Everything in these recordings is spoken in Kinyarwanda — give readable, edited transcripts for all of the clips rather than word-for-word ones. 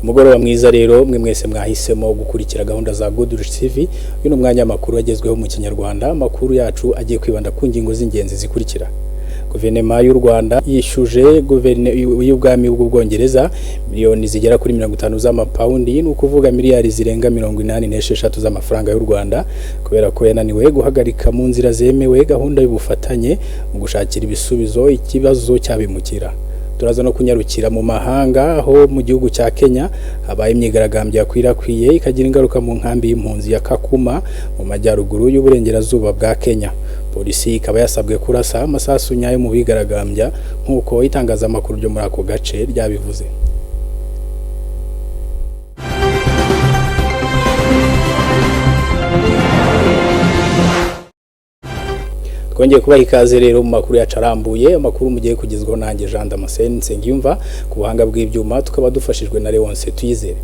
Umugoroba mwiza rero mwe mwese mwahisemo gukurikira gahunda za Goodrich TV. Uyu ni umwanya w'amakuru agezweho mu Kinyarwanda. Amakuru yacu agiye kwibanda ku ngingo z'ingenzi zikurikira: Guverinoma y'u Rwanda yishyuje y'ubwami bw'Ubwongereza miliyoni zigera kuri 50 z'amapawundi, ni ukuvuga miliyari zirenga 86 z'amafaranga y'u Rwanda, kubera ko yananiwe guhagarika mu nzira zemewe gahunda y'ubufatanye mu gushakira ibisubizo ikibazo cy'abimukira. Turaza no kunyarukira mu mahanga, aho mu gihugu cya Kenya habaye imyigaragambyo yakwirakwiye ikagira ingaruka mu nkambi y'impunzi ya Kakuma mu majyaruguru y'uburengerazuba bwa Kenya. Polisi ikaba yasabwe kurasa amasasu nyayo mu bigaragambya, nk'uko itangazamakuru ryo muri ako gace ryabivuze. Twongeye kubaha ikaze rero mu makuru yacu arambuye, amakuru mugiye kugezwaho nanjye Jean Damascene Nsengiyumva. Ku buhanga bw'ibyuma tukaba dufashijwe na Leonce Tuyizere.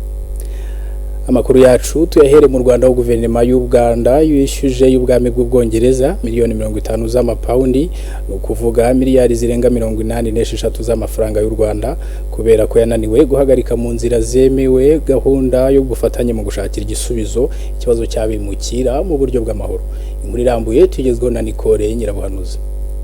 Amakuru yacu tuyahere mu Rwanda, aho guverinoma y'u Rwanda yishyuje y'ubwami bw'Ubwongereza miliyoni 50 z'amapawundi, ni ukuvuga miliyari zirenga 86 z'amafaranga y'u Rwanda, kubera ko yananiwe guhagarika mu nzira zemewe gahunda yo gufatanya mu gushakira igisubizo ikibazo cy'abimukira mu buryo bw'amahoro. Inkuru irambuye tugezweho na Nicole Nyirabuhanuzi.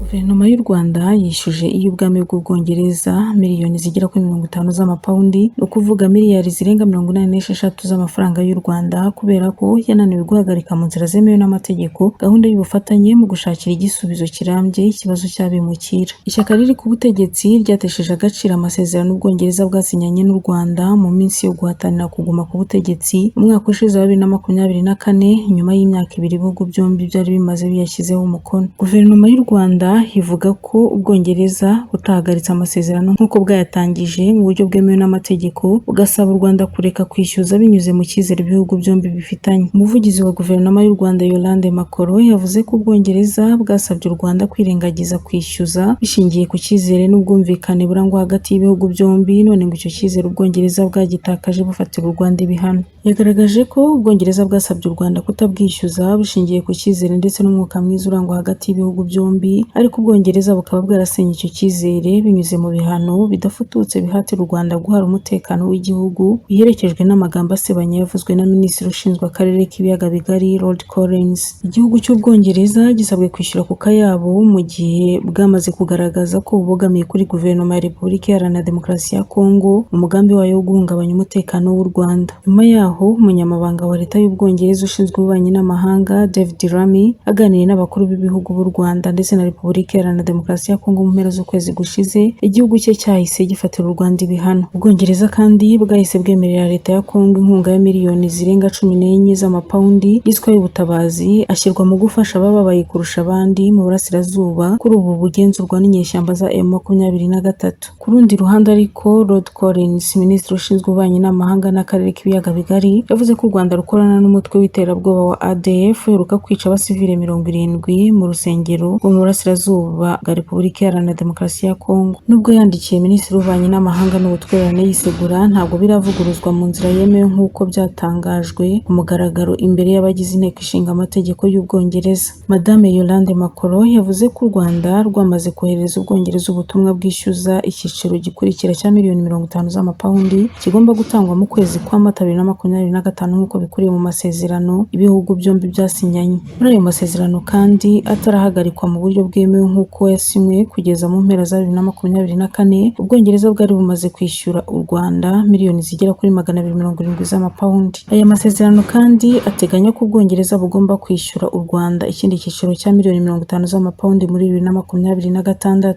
Guverinoma y'u Rwanda yishyuje iy'ubwami bw'Ubwongereza miliyoni zigera kuri 50 z'amapawundi, ni ukuvuga miliyari zirenga 86 z'amafaranga y'u Rwanda, kubera ko yananiwe guhagarika mu nzira zemewe n'amategeko gahunda y'ubufatanye mu gushakira igisubizo kirambye ikibazo cy'abimukira. Ishyaka riri ku butegetsi ryatesheje agaciro amasezerano Ubwongereza bwasinyanye n'u Rwanda mu minsi yo guhatanira kuguma ku butegetsi mu mwaka ushize wa 2024, nyuma y'imyaka 2 ibihugu byombi byari bimaze biyashyizeho umukono. Guverinoma y'u Rwanda ivuga ko Ubwongereza butahagaritse amasezerano nk'uko bwayatangije mu buryo bwemewe n'amategeko, bugasaba u Rwanda kureka kwishyuza binyuze mu cyizere ibihugu byombi bifitanye. Umuvugizi wa Guverinoma y'u Rwanda, Yolande Makoro, yavuze ko Ubwongereza bwasabye u Rwanda kwirengagiza kwishyuza bishingiye ku cyizere n'ubwumvikane burangwa hagati y'ibihugu byombi, none ngo icyo cyizere Ubwongereza bwagitakaje bufatira u Rwanda ibihano. Yagaragaje ko Ubwongereza bwasabye u Rwanda kutabwishyuza bushingiye ku cyizere ndetse n'umwuka mwiza urangwa hagati y'ibihugu byombi, ariko Ubwongereza bukaba bwarasenye icyo cyizere binyuze mu bihano bidafututse bihatira u Rwanda guhara umutekano w'igihugu, biherekejwe n'amagambo asebanya yavuzwe na Minisitiri ushinzwe akarere k'ibiyaga bigari, Lord Collins. Igihugu cy'Ubwongereza gisabwe kwishyura ku kayabo mu gihe bwamaze kugaragaza ko bubogamiye kuri Guverinoma ya Repubulika Iharanira Demokarasi ya Kongo mu mugambi wayo wo guhungabanya umutekano w'u Rwanda. Nyuma yaho, Umunyamabanga wa Leta y'Ubwongereza ushinzwe ububanyi n'amahanga, David Lammy, aganiriye n'abakuru b'ibihugu b'u Rwanda ndetse na Repubulika Iharanira Demokarasi ya Kongo mu mpera z'ukwezi gushize, igihugu cye cyahise gifatira u Rwanda ibihano. Ubwongereza kandi bwahise bwemerera Leta ya Kongo inkunga ya miliyoni zirenga 14 z'amapawundi yiswe ay'ubutabazi, ashyirwa mu gufasha abababaye kurusha abandi mu burasirazuba kuri ubu bugenzurwa n'inyeshyamba za M23. Ku rundi ruhande ariko, Lord Collins, Minisitiri ushinzwe ububanyi n'amahanga n'akarere k'ibiyaga bigari, yavuze ko u Rwanda rukorana n'umutwe w'iterabwoba wa ADF uheruka kwica abasivile 70 mu rusengero rwo mu burasirazuba bwa Repubulika Iharanira Demokarasi ya Kongo. Nubwo yandikiye Minisitiri w'Ububanyi n'Amahanga n'Ubutwererane yisegura, ntabwo biravuguruzwa mu nzira yemewe nk'uko byatangajwe ku mugaragaro imbere y'abagize Inteko Ishinga Amategeko y'Ubwongereza. Madame Yolande Makoro yavuze ko u Rwanda rwamaze koherereza Ubwongereza ubutumwa bwishyuza icyiciro gikurikira cya miliyoni 50 z'amapawundi kigomba gutangwa mu kwezi kwa Mata 2025, nk'uko bikuriye mu masezerano ibihugu byombi byasinyanye. Muri ayo masezerano kandi atarahagarikwa mu buryo bwemewe nk'uko yasinywe kugeza mu mpera za 2024, Ubwongereza bwari bumaze kwishyura u Rwanda miliyoni zigera kuri 270 z'amapawundi. Aya masezerano kandi ateganya ko Ubwongereza bugomba kwishyura u Rwanda ikindi cyiciro cya miliyoni 50 z'amapawundi muri 2026.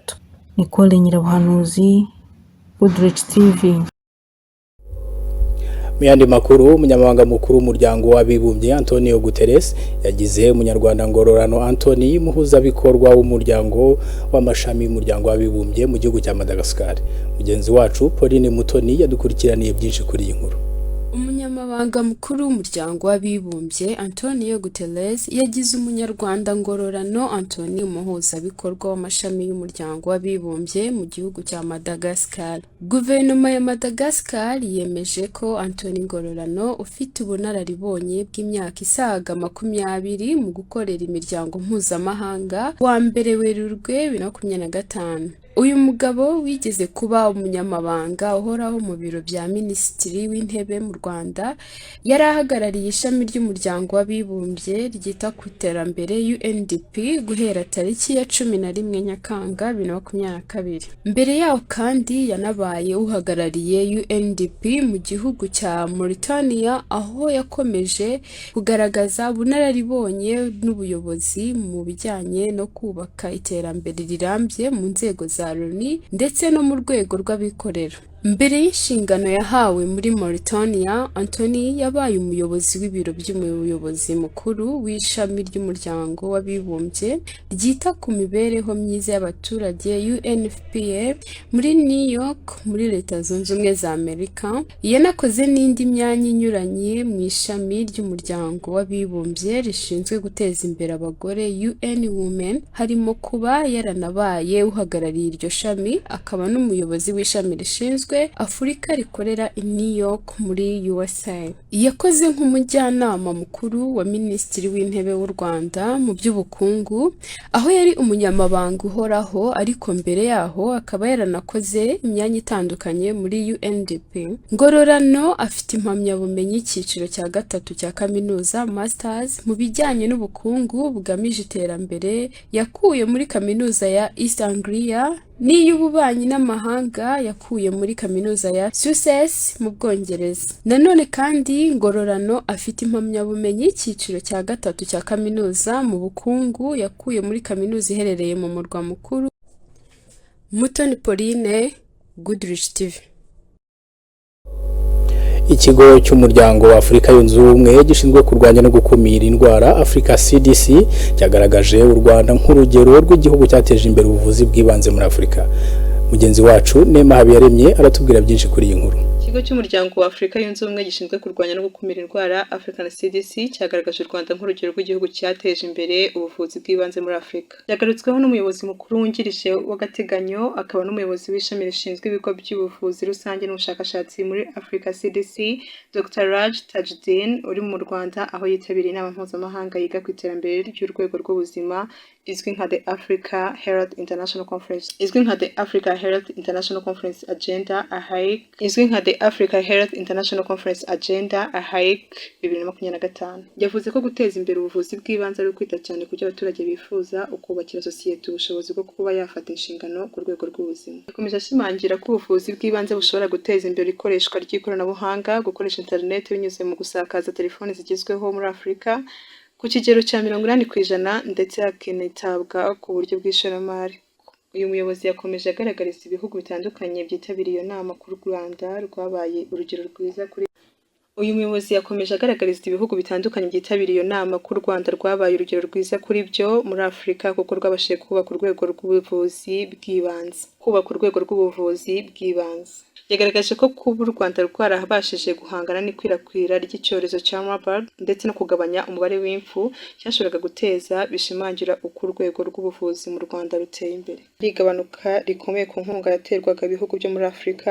Nicole Nyirabuhanuzi, Goodrich TV. Mu yandi makuru, Umunyamabanga Mukuru w'Umuryango w'Abibumbye, Antonio Guterres, yagize Umunyarwanda Ngororano Anthony umuhuzabikorwa w'umuryango w'amashami y'Umuryango w'Abibumbye mu gihugu cya Madagascar. Mugenzi wacu Pauline Mutoni yadukurikiraniye byinshi kuri iyi nkuru. Umunyamabanga Umunyamabanga mukuru w'Umuryango w'Abibumbye, Antonio Guterres, yagize Umunyarwanda Ngororano Anthony umuhuzabikorwa w'amashami y'Umuryango w'Abibumbye mu gihugu cya Madagascar. Guverinoma ya Madagascar yemeje ko Anthony Ngororano, ufite ubunararibonye bw'imyaka isaga 20 mu gukorera imiryango mpuzamahanga, 1 Werurwe 2025. Uyu mugabo wigeze kuba umunyamabanga uhoraho mu biro bya Minisitiri w'Intebe mu Rwanda, yari ahagarariye ishami ry'Umuryango w'Abibumbye ryita ku iterambere UNDP guhera tariki ya 11 Nyakanga 2022. Mbere yaho kandi yanabaye uhagarariye UNDP mu gihugu cya Mauritania, aho yakomeje kugaragaza ubunararibonye n'ubuyobozi mu bijyanye no kubaka iterambere rirambye mu nzego za Loni ndetse no mu rwego rw'abikorera. Mbere y'inshingano yahawe muri Mauritania, Anthony yabaye umuyobozi w'ibiro by'umuyobozi mukuru w'ishami ry'Umuryango w'Abibumbye ryita ku mibereho myiza y'abaturage UNFPA muri New York muri Leta Zunze Ubumwe za Amerika. Yanakoze n'indi myanya inyuranye mu ishami ry'Umuryango w'Abibumbye rishinzwe guteza imbere abagore UN Women, harimo kuba yaranabaye uhagarariye iryo shami akaba n'umuyobozi w'ishami rishinzwe Afurika rikorera i New York muri USA. Yakoze nk'umujyanama mukuru wa Minisitiri w'Intebe w'u Rwanda mu by'ubukungu, aho yari umunyamabanga uhoraho, ariko mbere yaho akaba yaranakoze imyanya itandukanye muri UNDP. Ngororano afite impamyabumenyi y'icyiciro cya gatatu cya kaminuza Masters mu bijyanye n'ubukungu bugamije iterambere yakuye muri kaminuza ya East Anglia, n'iy'ububanyi n'amahanga yakuye muri kaminuza ya Sussex mu Bwongereza. Nanone kandi Ngororano afite impamyabumenyi y'icyiciro cya gatatu cya kaminuza mu bukungu yakuye muri kaminuza iherereye mu murwa mukuru. Mutoni Pauline, Goodrich TV. Ikigo cy'Umuryango wa Afurika Yunze Ubumwe gishinzwe kurwanya no gukumira indwara, Africa CDC, cyagaragaje u Rwanda nk'urugero rw'igihugu cyateje imbere ubuvuzi bw'ibanze muri Afurika. Mugenzi wacu Nema Habiyaremye aratubwira byinshi kuri iyi nkuru. Ikigo cy'Umuryango wa Afurika Yunze Ubumwe gishinzwe kurwanya no gukumira indwara, African CDC, cyagaragaje u Rwanda nk'urugero rw'igihugu cyateje imbere ubuvuzi bw'ibanze muri Afurika. Byagarutsweho n'umuyobozi mukuru wungirije w'agateganyo akaba n'umuyobozi w'ishami rishinzwe ibigo by'ubuvuzi rusange n'ubushakashatsi muri Africa CDC, Dr Raj Tajdin, uri mu Rwanda aho yitabiriye inama mpuzamahanga yiga ku iterambere ry'urwego rw'ubuzima izwi nka The Africa Health International Conference, izwi nka The Africa Health International Conference Agenda AHIC, izwi nka The Africa Health International Conference Agenda AHIC 2025. Yavuze ko guteza imbere ubuvuzi bw'ibanze ari ukwita cyane ku byo abaturage bifuza, ukubakira sosiyete ubushobozi bwo kuba yafata inshingano ku rwego rw'ubuzima. Yakomeje ashimangira ko ubuvuzi bw'ibanze bushobora guteza imbere ikoreshwa ry'ikoranabuhanga, gukoresha internet binyuze mu gusakaza telefoni zigezweho muri Afurika ku kigero cya 80%, ndetse hakanitabwa ku buryo bw'ishoramari. Uyu muyobozi yakomeje agaragariza ibihugu bitandukanye byitabiriye iyo nama ko u Rwanda rwabaye urugero rwiza kuri. Uyu muyobozi yakomeje agaragariza ibihugu bitandukanye byitabiriye iyo nama ko u Rwanda rwabaye urugero rwiza kuri byo muri Afurika, kuko rwabashije kubaka urwego rw'ubuvuzi bw'ibanze, kubaka urwego rw'ubuvuzi bw'ibanze. Yagaragaje ko kuba u Rwanda rwarabashije guhangana n'ikwirakwira ry'icyorezo cya Marburg ndetse no kugabanya umubare w'impfu cyashoboraga guteza bishimangira uko urwego rw'ubuvuzi mu Rwanda ruteye imbere. Ari igabanuka rikomeye ku nkunga yaterwaga ibihugu byo muri Afurika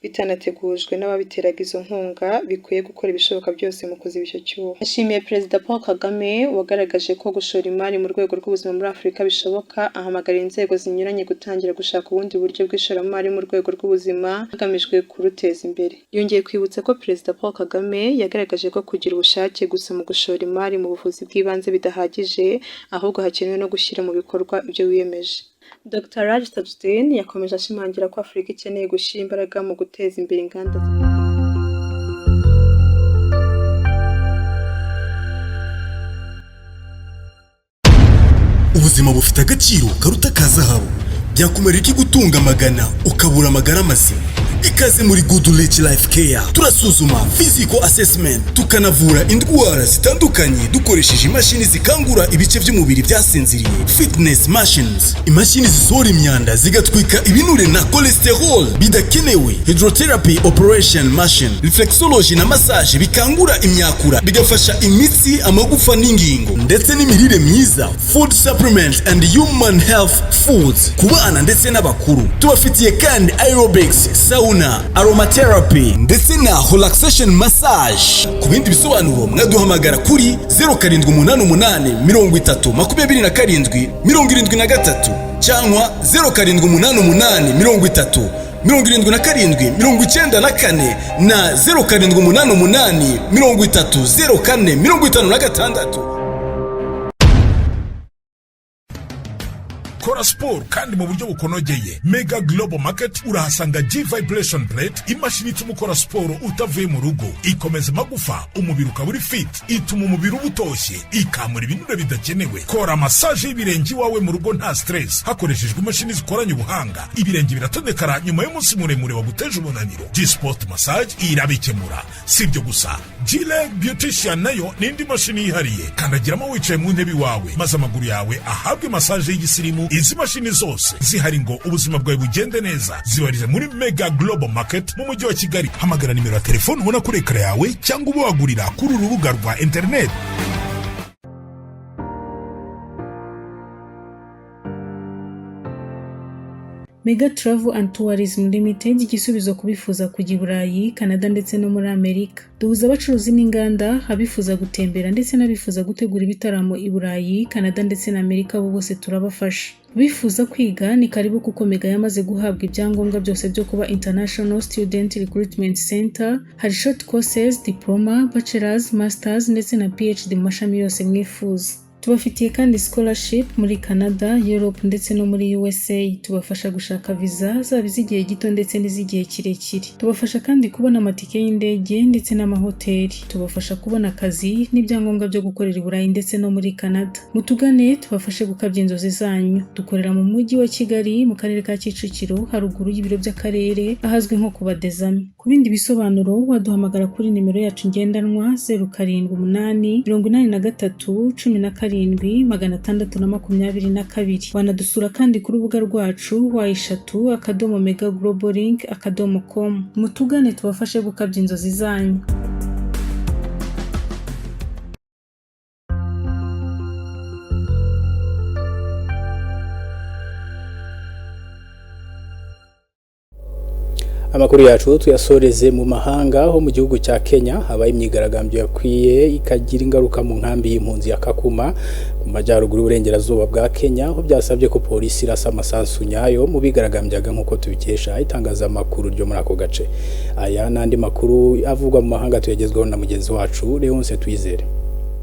bitanategujwe n'ababiteraga izo nkunga bikwiye gukora ibishoboka byose mu kuziba icyo cyuho. Yashimiye Perezida Paul Kagame wagaragaje ko gushora imari mu rwego rw'ubuzima muri Afurika bishoboka, ahamagarira inzego zinyuranye gutangira gushaka ubundi buryo bw'ishoramari mu rwego rw'ubuzima hagamijwe kuruteza imbere. Yongeye kwibutsa ko Perezida Paul Kagame yagaragaje ko kugira ubushake gusa mu gushora imari mu buvuzi bw'ibanze bidahagije, ahubwo hakenewe no gushyira mu bikorwa ibyo wiyemeje. Dr Raj Tajdin yakomeje ashimangira ko Afurika ikeneye gushyira imbaraga mu guteza imbere inganda. Ubuzima bufite agaciro karuta ka zahabu. Byakumarira iki gutunga amagana ukabura amagara mazima? Ikaze muri Good Rich Life Care. Turasuzuma, physical assessment, tukanavura indwara zitandukanye dukoresheje imashini zikangura ibice by'umubiri byasinziriye, fitness machines, imashini zisohora imyanda zigatwika ibinure na cholesterol bidakenewe, hydrotherapy operation machine, reflexology na massage bikangura imyakura, bigafasha imitsi, amagufa n'ingingo, ndetse n'imirire myiza, food supplements and human health foods ku bana ndetse n'abakuru. Tubafitiye kandi aerobics, sauna, aromatherapy ndetse na relaxation massage. Ku bindi bisobanuro mwaduhamagara kuri 0788 30 27 73 cyangwa 0788 30 77 94 na 0788 30 04 56. Kora siporo kandi mu buryo bukunogeye. Mega Global Market urahasanga G Vibration Plate, imashini ituma ukora siporo utavuye mu rugo, ikomeza amagufa, umubiri ukaba uri fit, ituma umubiri uba utoshye, ikamura ibinure bidakenewe. Kora massage y'ibirenge iwawe mu rugo nta stress, hakoreshejwe imashini zikoranye ubuhanga. Ibirenge biratondekara nyuma y'umunsi muremure waguteje umunaniro. G Sport Massage irabikemura. Si ibyo gusa, G Leg Beautician nayo ni indi mashini yihariye, kandagiramo wicaye mu ntebe iwawe, maze amaguru yawe ahabwe massage y'igisirimu. Izi mashini zose zihari ngo ubuzima bwawe bugende neza. Zibarize muri Mega Global Market mu mujyi wa Kigali. Hamagara nimero ya telefone ubona kuri écran yawe cyangwa ube wagurira kuri uru rubuga rwa interineti. Mega Travel and Tourism Limited, igisubizo ku bifuza kujya i Burayi, Canada ndetse no muri Amerika. Duhuza abacuruzi n'inganda, abifuza gutembera ndetse n'abifuza gutegura ibitaramo i Burayi, Canada ndetse na Amerika, bo bose turabafasha. Bifuza kwiga ni karibu, kuko Mega yamaze guhabwa ibyangombwa byose byo kuba International Student Recruitment Center. Hari short courses, diploma, bachelors, masters ndetse na PhD mu mashami yose mwifuza. Tubafitiye kandi scholarship muri Canada, Europe ndetse no muri USA. Tubafasha gushaka viza, zaba iz'igihe gito ndetse n'iz'igihe kirekire. Tubafasha kandi kubona amatike y'indege ndetse n'amahoteli. Tubafasha kubona akazi n'ibyangombwa byo gukorera i Burayi ndetse no muri Canada. Mutugane tubafashe gukabya inzozi zanyu. Dukorera mu mujyi wa Kigali, mu karere ka Kicukiro, haruguru y'ibiro by'akarere, ahazwi nko ku Badezami. Ku bindi bisobanuro waduhamagara kuri nimero yacu ngendanwa 078 83 17 622. Wanadusura kandi ku rubuga rwacu www.megagloballink.com. Mutugane tubafashe gukabya inzozi zanyu. Amakuru yacu tuyasoreze mu mahanga, ho mu gihugu cya Kenya habaye imyigaragambyo yakwiye ikagira ingaruka mu nkambi y'impunzi ya Kakuma mu majyaruguru y'uburengerazuba bwa Kenya, aho byasabye ko polisi irasa amasasu nyayo mu bigaragambyaga, nk'uko tubikesha itangazamakuru ryo muri ako gace. Aya n'andi makuru avugwa mu mahanga tuyagezweho na mugenzi wacu Leonce Twizere.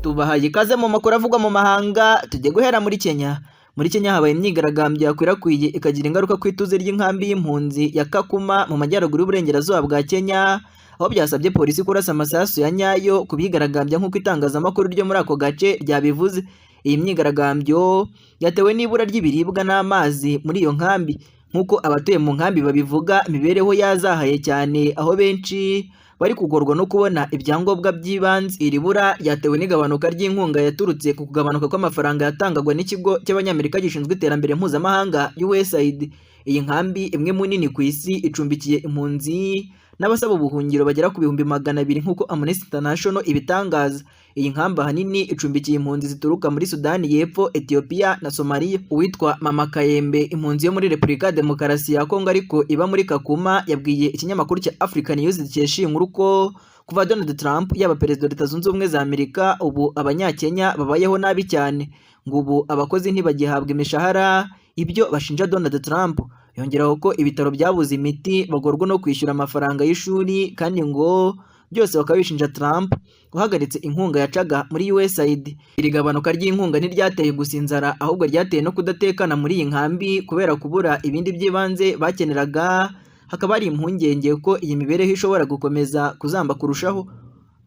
Tubahaye ikaze mu makuru avugwa mu mahanga. Tujye guhera muri Kenya. Muri Kenya habaye imyigaragambyo yakwirakwiye ikagira ingaruka ku ituze ry'inkambi y'impunzi ya Kakuma mu majyaruguru y'uburengerazuba bwa Kenya, aho byasabye polisi kurasa amasasu ya nyayo ku bigaragambya, nk'uko itangazamakuru ryo muri ako gace ryabivuze. Iyi myigaragambyo yatewe n'ibura ry'ibiribwa n'amazi muri iyo nkambi. Nk'uko abatuye mu nkambi babivuga, imibereho yazahaye cyane, aho benshi bari kugorwa no kubona ibyangombwa by'ibanze. Iri bura ryatewe n'igabanuka ry'inkunga yaturutse ku kugabanuka kw'amafaranga yatangagwa n'ikigo cy'Abanyamerika gishinzwe iterambere mpuzamahanga, USAID. Iyi nkambi, imwe mu nini ku isi, icumbikiye impunzi n'abasaba ubuhungiro bagera ku 200,000, nk'uko Amnesty International ibitangaza. Iyi nkambi ahanini icumbikiye impunzi zituruka muri Sudani y'Epfo, Ethiopia na Somalia. Uwitwa Mama Kayembe, impunzi yo muri Repubulika ya Demokarasi ya Kongo ariko iba muri Kakuma, yabwiye ikinyamakuru cya African News dukesha iyi nkuru ko kuva Donald Trump yaba perezida wa Leta Zunze Ubumwe za Amerika, ubu Abanyakenya babayeho nabi cyane. Ngo ubu abakozi ntibagihabwa imishahara, ibyo bashinja Donald Trump. Yongeraho ko ibitaro byabuze imiti, bagorwa no kwishyura amafaranga y'ishuri, kandi ngo byose bakaba bishinja Trump uhagaritse inkunga yacaga muri USAID. Iri gabanuka ry'inkunga ntiryateye gusa inzara, ahubwo ryateye no kudatekana muri iyi nkambi kubera kubura ibindi by'ibanze bakeneraga. Hakaba hari impungenge ko iyi mibereho ishobora gukomeza kuzamba kurushaho.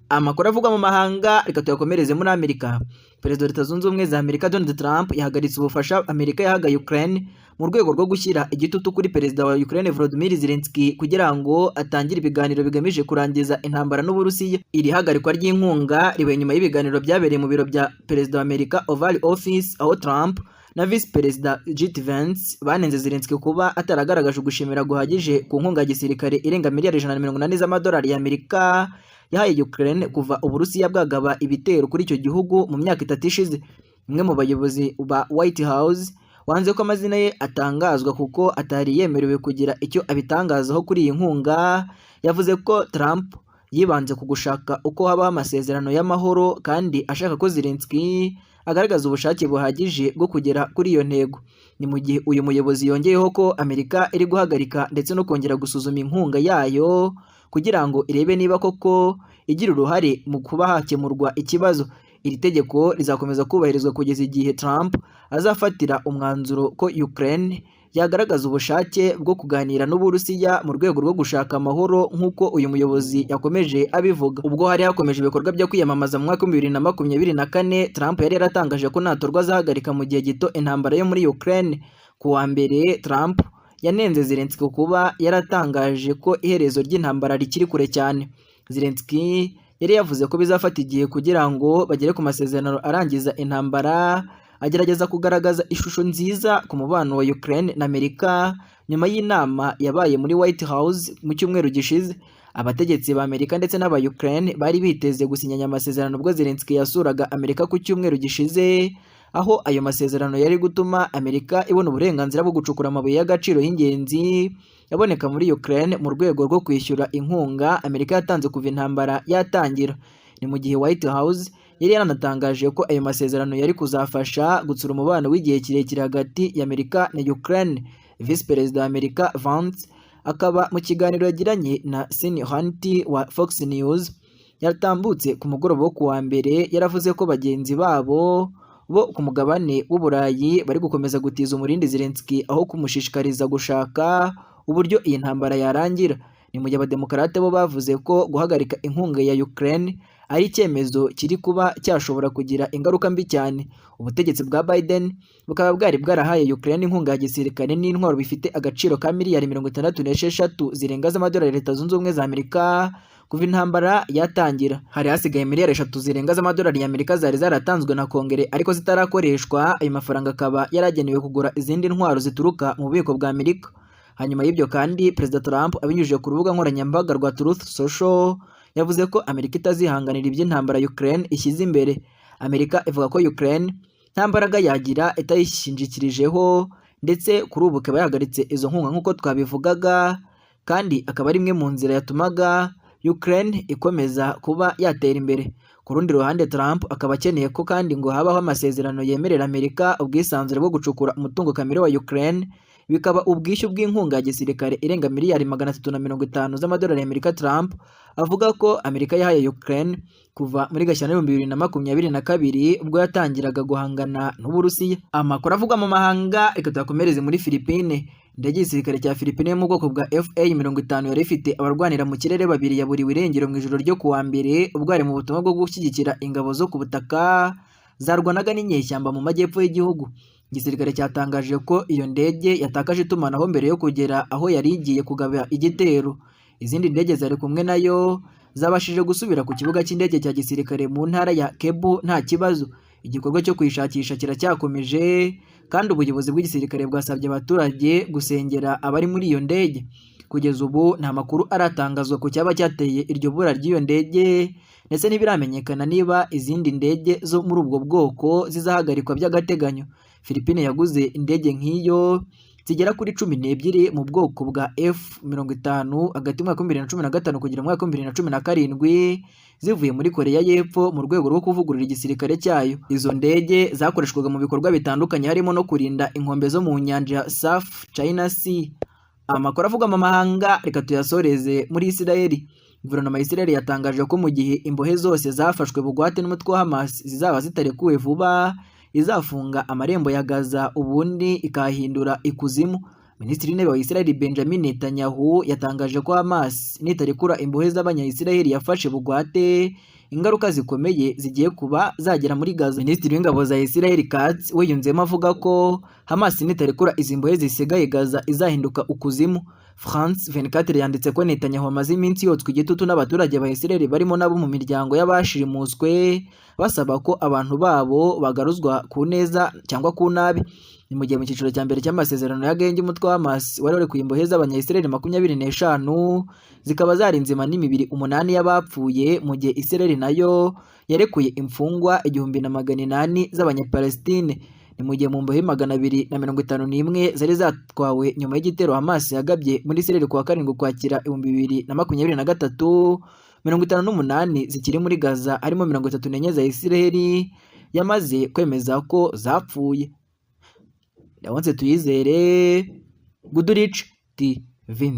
Amakuru avugwa mu mahanga reka tuyakomereze muri Amerika. Perezida wa Leta Zunze Ubumwe za Amerika Donald Trump yahagaritse ubufasha Amerika yahaga Ukraine mu rwego rwo gushyira igitutu kuri Perezida wa Ukraine Volodymyr Zelensky kugira ngo atangire ibiganiro bigamije kurangiza intambara n'Uburusiya. Iri hagarikwa ry'inkunga ribaye nyuma y'ibiganiro byabereye mu biro bya Perezida wa Amerika, Oval Office, aho Trump na Visi Perezida JD Vance banenze Zelensky kuba ataragaragaje ugushimira guhagije ku nkunga ya gisirikare irenga miliyari 180 z'amadolari y'Amerika yahaye Ukraine kuva Uburusiya bwagaba ibitero kuri icyo gihugu mu myaka 3 ishize. Umwe mu bayobozi ba White House wanze ko amazina ye atangazwa kuko atari yemerewe kugira icyo abitangazaho kuri iyi nkunga, yavuze ko Trump yibanze ku gushaka uko habaho amasezerano y'amahoro kandi ashaka ko Zelensky agaragaza ubushake buhagije bwo kugera kuri iyo ntego. Ni mu gihe uyu muyobozi yongeyeho ko Amerika iri guhagarika ndetse no kongera gusuzuma inkunga yayo kugira ngo irebe niba koko igira uruhare mu kuba hakemurwa ikibazo. Iri tegeko rizakomeza kubahirizwa kugeza igihe Trump azafatira umwanzuro ko Ukraine yagaragaza ubushake bwo kuganira n'Uburusiya mu rwego rwo gushaka amahoro, nk'uko uyu muyobozi yakomeje abivuga. Ubwo hari hakomeje ibikorwa byo kwiyamamaza mu mwaka wa 2024, Trump yari yaratangaje ko natorwa azahagarika mu gihe gito intambara yo muri Ukraine. Ku wa mbere, Trump yanenze Zelensky kuba yaratangaje ko iherezo ry'intambara rikiri kure cyane. Zelensky yari yavuze ko bizafata igihe kugira ngo bagere ku masezerano arangiza intambara, agerageza kugaragaza ishusho nziza ku mubano wa Ukraine na Amerika nyuma y'inama yabaye muri White House mu cyumweru gishize. Abategetsi ba Amerika ndetse n'aba Ukraine bari biteze gusinyanya amasezerano ubwo Zelensky yasuraga Amerika ku cyumweru gishize, aho ayo masezerano yari gutuma Amerika ibona uburenganzira bwo gucukura amabuye y'agaciro y'ingenzi yaboneka muri Ukraine mu rwego rwo kwishyura inkunga Amerika yatanze kuva intambara yatangira. Ni mu gihe White House yari yaranatangaje ko ayo masezerano yari kuzafasha gutsura umubano w'igihe kirekire hagati ya Amerika na Ukraine. Visi Perezida wa Amerika Vance akaba mu kiganiro yagiranye na Sean Hannity wa Fox News yatambutse ku mugoroba wo kuwa mbere, yaravuze ko bagenzi babo bo ku mugabane w'Uburayi bari gukomeza gutiza umurindi Zelensky aho kumushishikariza gushaka uburyo iyi ntambara yarangira. Ni mu gihe Abademokarate bo bavuze ko guhagarika inkunga ya Ukraine ari icyemezo kiri kuba cyashobora kugira ingaruka mbi cyane. Ubutegetsi bwa Biden bukaba bwari bwarahaye Ukraine inkunga ya gisirikare n'intwaro bifite agaciro ka miliyari 66 zirenga z'amadolari Leta Zunze Ubumwe za Amerika kuva intambara yatangira. Hari hasigaye miliyari 3 zirenga z'amadolari y'Amerika zari zaratanzwe na Kongere ariko zitarakoreshwa, ayo mafaranga akaba yaragenewe kugura izindi ntwaro zituruka mu bubiko bwa Amerika. Hanyuma y'ibyo kandi, Perezida Trump abinyujije ku rubuga nkoranyambaga rwa Truth Social yavuze ko Amerika itazihanganira iby'intambara Ukraine ishyize imbere. Amerika ivuga ko Ukraine nta mbaraga yagira itayishingikirijeho, ndetse kuri ubu ikaba yahagaritse izo nkunga nk'uko twabivugaga, kandi akaba ari imwe mu nzira yatumaga Ukraine ikomeza kuba yatera imbere. Ku rundi ruhande, Trump akaba akeneye ko kandi ngo habaho amasezerano yemerera Amerika ubwisanzure bwo gucukura umutungo kamere wa Ukraine, bikaba ubwishyu bw'inkunga ya gisirikare irenga miliyari 350 z'amadolari y'Amerika Trump avuga ko Amerika yahaye Ukraine kuva muri Gashyantare 2022 ubwo yatangiraga guhangana n'Uburusiya. Amakuru avugwa mu mahanga reka tuyakomereze muri Philippine. Indege y'igisirikare cya Philippine yo mu bwoko bwa FA 50 yari ifite abarwanira mu kirere babiri yaburiwe irengero mu ijoro ryo kuwa mbere ubwo yari mu butumwa bwo gushyigikira ingabo zo ku butaka zarwanaga n'inyeshyamba mu majyepfo y'igihugu. Igisirikare cyatangaje ko iyo ndege yatakaje itumanaho mbere yo kugera aho yari igiye kugaba igitero. Izindi ndege zari kumwe nayo zabashije gusubira ku kibuga cy'indege cya gisirikare mu ntara ya Cebu nta kibazo. Igikorwa cyo kuyishakisha kiracyakomeje kandi ubuyobozi bw'igisirikare bwasabye abaturage gusengera abari muri iyo ndege. Kugeza ubu nta makuru aratangazwa ku cyaba cyateye iryo bura ry'iyo ndege, ndetse ntibiramenyekana niba izindi ndege zo muri ubwo bwoko zizahagarikwa by'agateganyo. Philippine yaguze indege nk'iyo zigera kuri 12 mu bwoko bwa F 50 hagati mu mwaka wa 2015 kugera mu mwaka wa 2017 zivuye muri Koreya y'Epfo mu rwego rwo kuvugurura igisirikare cyayo. Izo ndege zakoreshwaga mu bikorwa bitandukanye harimo no kurinda inkombe zo mu nyanja ya South China Sea. Amakuru avugwa mu mahanga reka tuyasoreze muri Isirayeli. Guverinoma ya Isirayeli yatangaje ko mu gihe imbohe zose zafashwe bugwate n'umutwe wa Hamas zizaba zitarekuwe vuba, izafunga amarembo ya Gaza ubundi ikahindura ikuzimu. Minisitiri w'Intebe wa Israel Benjamin Netanyahu yatangaje ko Hamas nitarekura imbohe z'Abanya-Israel yafashe bugwate, ingaruka zikomeye zigiye kuba zagera muri Gaza. Minisitiri w'Ingabo za Israel Katz we yunzemo avuga ko Hamas nitarekura izi mbohe zisigaye, Gaza izahinduka ukuzimu. France 24 yanditse ko Netanyahu amaze iminsi yotswa igitutu n'abaturage ba Israel, barimo n'abo mu miryango y'abashimuswe, basaba ko abantu babo bagaruzwa ku neza cyangwa ku nabi. Ni mu gihe mu cyiciro cya mbere cy'amasezerano y'agahenge, umutwe wa Hamas wari warekuye imbohe z'Abanya-Israel 25, zikaba zari nzima, n'imibiri 8 y'abapfuye, mu gihe Israel nayo yarekuye imfungwa 1800 z'Abanyapalestine. Ni mu gihe mu mbohe 251 zari zatwawe nyuma y'igitero Hamas yagabye muri Israel kuwa 7 Ukwakira 2023, 58 zikiri muri Gaza, harimo 34 za Israel yamaze kwemeza ko zapfuye. Leonce Tuyizere, Goodrich TV.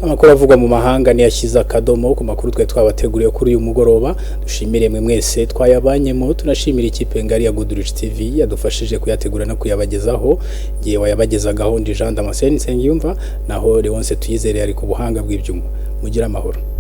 Amakuru avugwa mu mahanga niyashyize akadomo ku makuru twari twabateguriye kuri uyu mugoroba. Dushimire mwe mwese twayabanyemo, tunashimira ikipe ngari ya Goodrich TV yadufashije kuyategura no kuyabagezaho. Ngiye wayabagezagaho ndi Jean Damascene Nsengiyumva, naho Leonce Tuyizere ari ku buhanga bw'ibyuma. Mugire amahoro.